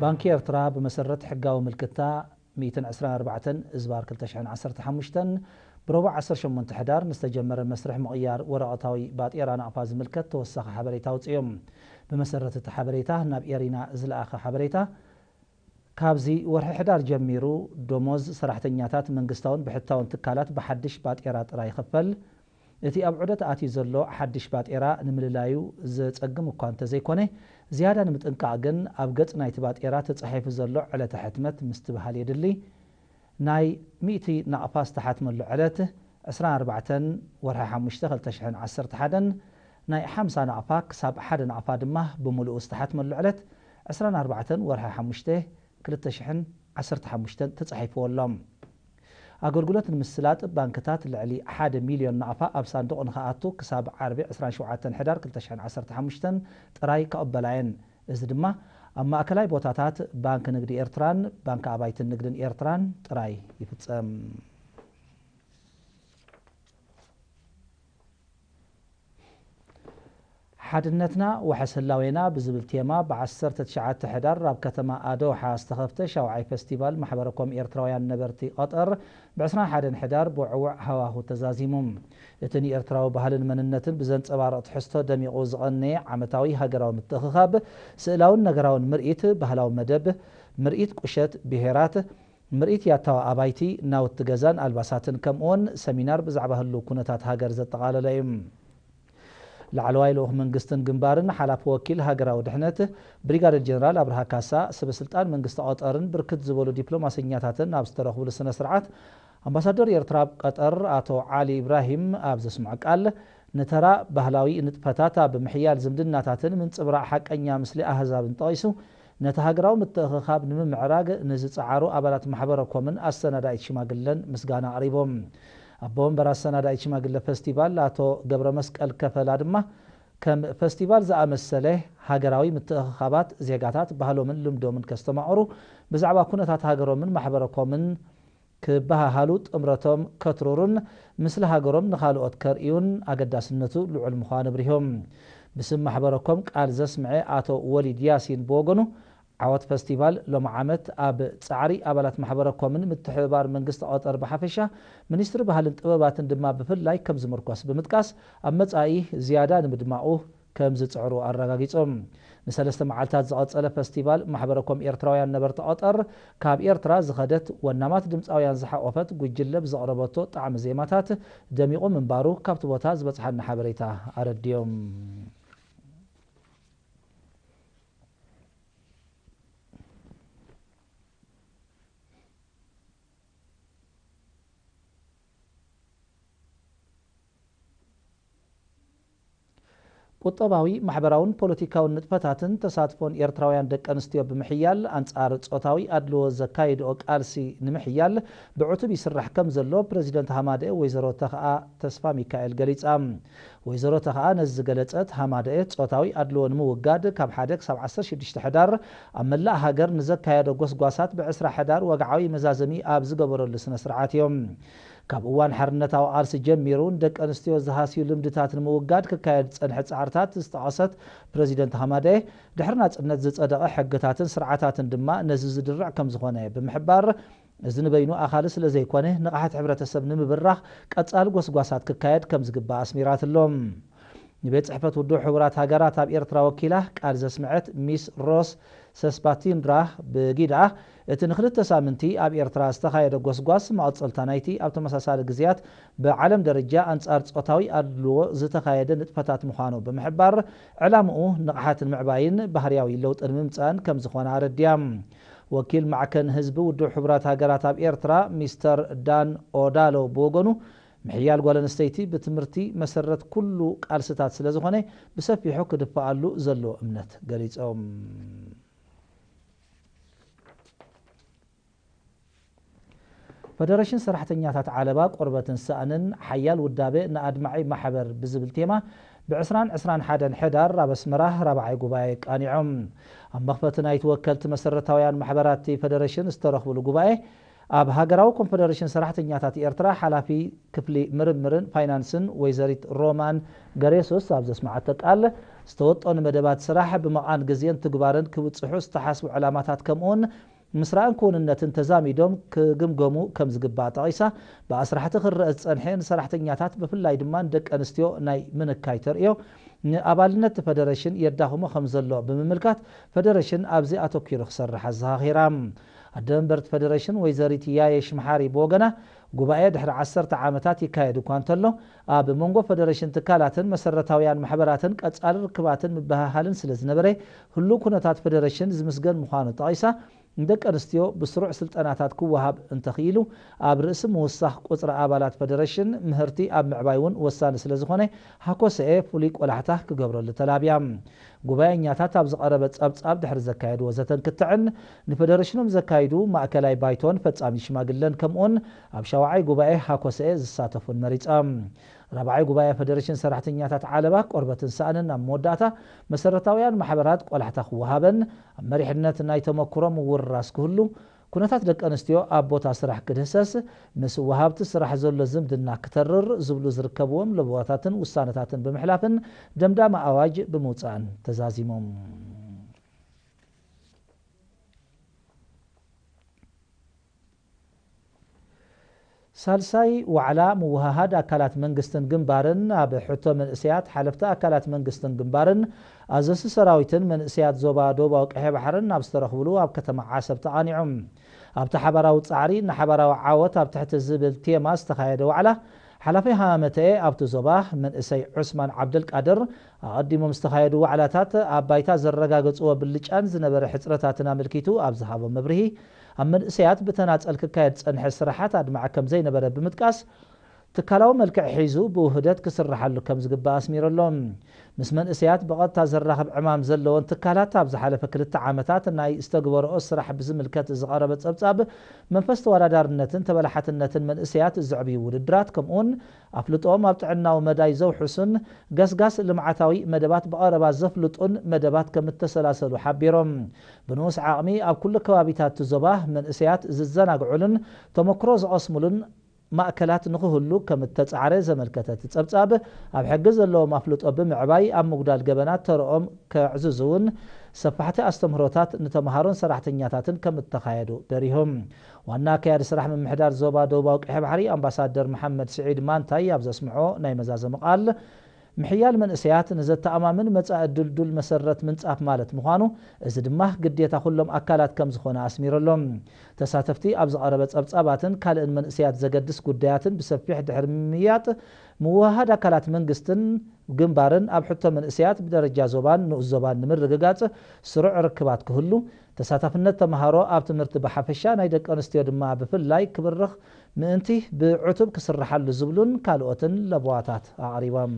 ባንኪ ኤርትራ ብመሰረት ሕጋዊ ምልክታ ሚእትን ዕስራን ኣርባዕተን እዝባር ክልተ ሽሕን ዓሰርተ ሓሙሽተን ብረቡዕ ዓሰርተ ሸሞንተ ሕዳር ንዝተጀመረ መስርሕ ምቕያር ወረቐታዊ ባጤራ ናቕፋ ዝምልከት ተወሳኺ ሓበሬታ ኣውጺኦም። ብመሰረት እቲ ሓበሬታ ናብ ኤሪና ዝለኣኸ ሓበሬታ፣ ካብዚ ወርሒ ሕዳር ጀሚሩ ደሞዝ ሰራሕተኛታት መንግስታውን ብሕታውን ትካላት ብሓድሽ ባጤራ ጥራይ ይኽፈል። እቲ ኣብ ዑደት ኣትዩ ዘሎ ሓድሽ ባጤራ ንምልላዩ ዘጸግም እኳ እንተዘይኮነ፣ ዝያዳ ንምጥንቃቕ ግን ኣብ ገጽ ናይቲ ባጤራ ተጻሒፉ ዘሎ ዕለተ ሕትመት ምስትብሃል የድሊ። ናይ ሚእቲ ናቕፋ ዝተሓትመሉ ዕለት ዕስራን ኣርባዕተን ወርሒ ሓሙሽተ ክልተ ሽሕን ዓሰርተ ሓደን፣ ናይ ሓምሳ ናቕፋ ክሳብ ሓደ ናቕፋ ድማ ብምሉኡ ዝተሓትመሉ ዕለት ዕስራን ኣርባዕተን ወርሒ ሓሙሽተ ክልተ ሽሕን ዓሰርተ ሓሙሽተን ተጻሒፍዎ ኣሎ። ኣገልግሎት ንምስላጥ ባንክታት ልዕሊ ሓደ ሚልዮን ናቕፋ ኣብ ሳንዱቕ ንኽኣቱ ክሳብ ዓርቢ ዕስራን ሸውዓተን ሕዳር ክልተ ሽሕን ዓሰርተ ሓሙሽተን ጥራይ ክቕበላ እየን። እዚ ድማ ኣብ ማእከላይ ቦታታት ባንክ ንግዲ ኤርትራን ባንክ ኣባይትን ንግድን ኤርትራን ጥራይ ይፍጸም። ሓድነትና ዋሕስ ህላዌና ብዝብል ቴማ ብ ዓሰርተ ትሽዓተ ሕዳር ኣብ ከተማ ኣዶሓ ዝተኸፍተ ሻውዓይ ፈስቲቫል ማሕበረ ኮም ኤርትራውያን ነበርቲ ቀጠር ብ ዕስራን ሓደን ሕዳር ብውዕዉዕ ሃዋሁ ተዛዚሙ። እቲ ንኤርትራዊ ባህልን መንነትን ብዘንጸባርቕ ትሕዝቶ ደሚቑ ዝቐነየ ዓመታዊ ሃገራዊ ምትእኽኻብ፣ ስእላውን ነገራውን ምርኢት፣ ባህላዊ መደብ፣ ምርኢት ቁሸት ብሄራት፣ ምርኢት ያታዊ ኣባይቲ፣ ናውቲ ገዛን ኣልባሳትን ከምኡውን ሰሚናር ብዛዕባ ህልው ኩነታት ሃገር ዘጠቓለለ እዩ። ላዕለዋይ ልኡኽ መንግስትን ግንባርን ሓላፊ ወኪል ሃገራዊ ድሕነት ብሪጋደር ጀነራል ኣብርሃ ካሳ፣ ሰበ ስልጣን መንግስቲ ቀጠርን ብርክት ዝበሉ ዲፕሎማሰኛታትን ኣብ ዝተረኽብሉ ስነ ስርዓት፣ ኣምባሳደር ኤርትራ ኣብ ቀጠር ኣቶ ዓሊ ኢብራሂም ኣብ ዘስምዖ ቃል፣ ንተራ ባህላዊ ንጥፈታት ኣብ ምሕያል ዝምድናታትን ምንጽብራቕ ሓቀኛ ምስሊ ኣህዛብን ጠቒሱ፣ ነቲ ሃገራዊ ምትእኽኻብ ንምምዕራግ ንዝጸዓሩ ኣባላት ማሕበረ ኮምን ኣሰናዳኢት ሽማግለን ምስጋና ኣቕሪቦም። ኣቦ ወንበር ኣሰናዳኢት ሽማግለ ፈስቲቫል ኣቶ ገብረ መስቀል ከፈላ ድማ፣ ከም ፈስቲቫል ዝኣመሰለ ሃገራዊ ምትእኽኻባት ዜጋታት ባህሎምን ልምዶምን ከስተማቕሩ፣ ብዛዕባ ኩነታት ሃገሮምን ማሕበረ ኮምን ክበሃሃሉ፣ ጥምረቶም ከትርሩን ምስሊ ሃገሮም ንኻልኦት ከርእዩን ኣገዳስነቱ ልዑል ምዃኑ ኣብሪሆም። ብስም ማሕበረ ኮም ቃል ዘስምዐ ኣቶ ወሊድ ያሲን ብወገኑ፣ ዓወት ፈስቲቫል ሎሚ ዓመት ኣብ ጻዕሪ ኣባላት ማሕበረ ኮምን ምትሕብባር መንግስቲ ቀጠር ብሓፈሻ፣ ሚኒስትሪ ባህልን ጥበባትን ድማ ብፍላይ ከም ዝምርኮስ ብምጥቃስ፣ ኣብ መጻኢ ዝያዳ ንምድማቑ ከም ዝጽዕሩ ኣረጋጊጾም። ንሰለስተ መዓልታት ዝቐጸለ ፈስቲቫል ማሕበረ ኮም ኤርትራውያን ነበርቲ ቀጠር፣ ካብ ኤርትራ ዝኸደት ወናማት ድምጻውያን ዝሓቖፈት ጉጅለ ብዘቕረበቶ ጣዕሚ ዜማታት ደሚቑ ምንባሩ ካብቲ ቦታ ዝበጽሓና ሓበሬታ ኣረድዮም። ቁጠባዊ፣ ማሕበራውን ፖለቲካውን ንጥፈታትን ተሳትፎን ኤርትራውያን ደቂ ኣንስትዮ ብምሕያል፣ ኣንጻር ጾታዊ ኣድልዎ ዘካይድኦ ቃልሲ ንምሕያል ብዕቱብ ይስራሕ ከም ዘሎ ፕረዚደንት ሃማደኤ ወይዘሮ ተኽኣ ተስፋ ሚካኤል ገሊጻ። ወይዘሮ ተኽኣ ነዚ ዝገለጸት፣ ሃማደኤ ጾታዊ ኣድልዎ ንምውጋድ ካብ ሓደ ክሳብ ዓሰርተ ሽዱሽተ ሕዳር ኣብ መላእ ሃገር ንዘካየዶ ጎስጓሳት፣ ብ ዕስራ ሕዳር ወግዓዊ መዛዘሚ ኣብ ዝገበረሉ ስነ ስርዓት እዮም። ካብ እዋን ሓርነታዊ ቃልሲ ጀሚሩ ንደቂ ኣንስትዮ ዝሃስዩ ልምድታት ንምውጋድ ክካየድ ዝጸንሐ ጻዕርታት ዝጠቐሰት ፕረዚደንት ሃማደኤ፣ ድሕሪ ናጽነት ዝጸደቐ ሕግታትን ስርዓታትን ድማ ነዚ ዝድርዕ ከም ዝኾነ ብምሕባር፣ እዚ ንበይኑ ኣኻሊ ስለ ዘይኮነ፣ ንቕሓት ሕብረተሰብ ንምብራኽ ቀጻሊ ጎስጓሳት ክካየድ ከም ዝግባእ ኣስሚራትሎም። ንቤት ጽሕፈት ውድብ ሕቡራት ሃገራት ኣብ ኤርትራ ወኪላ ቃል ዘስምዐት ሚስ ሮስ ሰስባቲንድራ ብጊዳ፣ እቲ ንክልተ ሳምንቲ ኣብ ኤርትራ ዝተኻየደ ጎስጓስ መቐጸልታ ናይቲ ኣብ ተመሳሳሊ ግዜያት ብዓለም ደረጃ ኣንጻር ጾታዊ ኣድልዎ ዝተኻየደ ንጥፈታት ምዃኑ ብምሕባር፣ ዕላምኡ ንቕሓት ንምዕባይን ባህርያዊ ለውጢ ንምምጻእን ከም ዝኾነ ኣረድያ። ወኪል ማዕከን ህዝቢ ውድብ ሕቡራት ሃገራት ኣብ ኤርትራ ሚስተር ዳን ኦዳሎ ብወገኑ፣ ምሕያል ጓል ኣንስተይቲ ብትምህርቲ መሰረት ኩሉ ቃልስታት ስለ ዝኾነ፣ ብሰፊሑ ክድፈኣሉ ዘለዎ እምነት ገሊጾም። ፈደረሽን ሰራሕተኛታት ዓለባ፣ ቆርበትን ሳእንን ሓያል ውዳበ ንኣድማዒ ማሕበር ብዝብል ቴማ፣ ብ ዕስራን ዕስራን ሓደን ሕዳር ኣብ ኣስመራ ራብዓይ ጉባኤ ቃኒዖም። ኣብ መኽፈቲ ናይቲ ወከልቲ መሰረታውያን ማሕበራት እቲ ፈደረሽን ዝተረኽብሉ ጉባኤ፣ ኣብ ሃገራዊ ኮንፈደረሽን ሰራሕተኛታት ኤርትራ ሓላፊ ክፍሊ ምርምርን ፋይናንስን ወይዘሪት ሮማን ገሬሱስ ኣብ ዘስመዓቶ ቃል፣ ዝተወጠኑ መደባት ስራሕ ብመቓን ግዜን ትግባርን ክብጽሑ ዝተሓስቡ ዕላማታት ከምኡውን ምስራእን ክውንነትን ተዛሚዶም ክግምገሙ ከም ዝግባእ ጠቒሳ፣ ብኣስራሕቲ ክረአ ዝጸንሐ ንሰራሕተኛታት ብፍላይ ድማ ንደቂ ኣንስትዮ ናይ ምንካይ ተርእዮ ንኣባልነት እቲ ፈደረሽን የዳኽሞ ከም ዘሎ ብምምልካት፣ ፈደረሽን ኣብዚ ኣተኲሩ ክሰርሕ ኣዘኻኺራ። ኣደ መንበርቲ ፈደረሽን ወይዘሪት ያየሽ መሓሪ ብወገና፣ ጉባኤ ድሕሪ ዓሰርተ ዓመታት ይካየድ እኳ እንተሎ፣ ኣብ መንጎ ፈደረሽን ትካላትን መሰረታውያን ማሕበራትን ቀጻሊ ርክባትን ምብህሃልን ስለ ዝነበረ፣ ህሉው ኩነታት ፈደረሽን ዝምስገን ምዃኑ ጠቒሳ፣ ንደቂ ኣንስትዮ ብስሩዕ ስልጠናታት ክወሃብ እንተኽኢሉ፣ ኣብ ርእሲ ምውሳኽ ቁጽሪ ኣባላት ፈደረሽን፣ ምህርቲ ኣብ ምዕባይ እውን ወሳኒ ስለ ዝኾነ፣ ሃኮሰኤ ፍሉይ ቆላሕታ ክገብረሉ ተላብያ። ጉባኤኛታት ኣብ ዝቐረበ ጸብጻብ ድሕሪ ዘካየድዎ ዘተን ክትዕን፣ ንፈደረሽኖም ዘካይዱ ማእከላይ ባይቶን ፈጻሚ ሽማግለን ከምኡውን ኣብ ሻውዓይ ጉባኤ ሃኮሰኤ ዝሳተፉን መሪጸም። ራብዓይ ጉባኤ ፈደረሽን ሰራሕተኛታት ዓለባ ቆርበትን ሳእንን ኣብ መወዳእታ መሰረታውያን ማሕበራት ቆላሕታ ክወሃበን ኣብ መሪሕነት ናይ ተመክሮ ምውርራስ ክህሉ፣ ኩነታት ደቂ ኣንስትዮ ኣብ ቦታ ስራሕ ክድህሰስ፣ ምስ ወሃብቲ ስራሕ ዘሎ ዝምድና ክተርር ዝብሉ ዝርከብዎም ለበዋታትን ውሳነታትን ብምሕላፍን ደምዳሚ ኣዋጅ ብምውጻእን ተዛዚሞም። ሳልሳይ ዋዕላ ምውሃሃድ ኣካላት መንግስትን ግንባርን ኣብ ሕቶ መንእሰያት ሓለፍቲ ኣካላት መንግስትን ግንባርን ኣዘዝቲ ሰራዊትን መንእሰያት ዞባ ደቡባዊ ቀይሕ ባሕርን ኣብ ዝተረኽብሉ ኣብ ከተማ ዓሰብ ተቓኒዖም። ኣብቲ ሓባራዊ ጻዕሪ ንሓባራዊ ዓወት ኣብ ትሕቲ ዝብል ቴማ ዝተኻየደ ዋዕላ ሓላፊ ሃመተኤ ኣብቲ ዞባ መንእሰይ ዑስማን ዓብደልቃድር ኣቐዲሞም ዝተኻየዱ ዋዕላታት ኣብ ባይታ ዘረጋገጽዎ ብልጫን ዝነበረ ሕጽረታትን ኣመልኪቱ ኣብ ዝሃቦ መብርሂ፣ ኣብ መንእሰያት ብተናጸል ክካየድ ዝጸንሐ ስራሓት ኣድማዒ ከም ዘይነበረ ብምጥቃስ፣ ትካላዊ መልክዕ ሒዙ ብውህደት ክስርሓሉ ከም ዝግባእ ኣስሚሩ ኣሎ። ምስ መንእሰያት ብቐጥታ ዘራኽብ ዕማም ዘለወን ትካላት ኣብ ዝሓለፈ ክልተ ዓመታት ናይ ዝተግበረኦ ስራሕ ብዝምልከት ዝቐረበ ጸብጻብ፣ መንፈስ ተወዳዳርነትን ተበላሓትነትን መንእሰያት ዘዕብዩ ውድድራት፣ ከምኡውን ኣፍልጦኦም ኣብ ጥዕናዊ መዳይ ዘውሕሱን ገስጋስ ልምዓታዊ መደባት ብቐረባ ዘፍልጡን መደባት ከም እተሰላሰሉ ሓቢሮም። ብንኡስ ዓቕሚ ኣብ ኩሉ ከባቢታት እቲ ዞባ መንእሰያት ዝዘናግዑሉን ተመክሮ ዝቐስሙሉን ማእከላት ንኽህሉ ከም እተጻዕረ ዘመልከተ እቲ ጸብጻብ፣ ኣብ ሕጊ ዘለዎም ኣፍልጦ ብምዕባይ ኣብ ምጉዳል ገበናት ተረኦም ከዕዝዙ እውን ሰፋሕቲ ኣስተምህሮታት ንተምሃሮን ሰራሕተኛታትን ከም እተኻየዱ ደሪሆም። ዋና ኣካያዲ ስራሕ ምምሕዳር ዞባ ደቡባዊ ቀይሕ ባሕሪ ኣምባሳደር መሓመድ ስዒድ ማንታይ ኣብ ዘስምዖ ናይ መዛዘሚ ቃል፣ ምሕያል መንእሰያት ንዘተኣማምን መጻኢ ድልዱል መሰረት ምንጻፍ ማለት ምዃኑ፣ እዚ ድማ ግዴታ ኩሎም ኣካላት ከም ዝኾነ ኣስሚሩ ኣሎ። ተሳተፍቲ ኣብ ዝቐረበ ጸብጻባትን ካልእን መንእሰያት ዘገድስ ጉዳያትን ብሰፊሕ ድሕሪ ምምይያጥ፣ ምውህሃድ ኣካላት መንግስትን ግንባርን ኣብ ሕቶ መንእሰያት ብደረጃ ዞባን ንኡስ ዞባን ንምርግጋጽ ስሩዕ ርክባት ክህሉ፣ ተሳታፍነት ተምሃሮ ኣብ ትምህርቲ ብሓፈሻ ናይ ደቂ ኣንስትዮ ድማ ብፍላይ ክብርኽ ምእንቲ ብዕቱብ ክስርሓሉ ዝብሉን ካልኦትን ለበዋታት ኣቕሪቦም።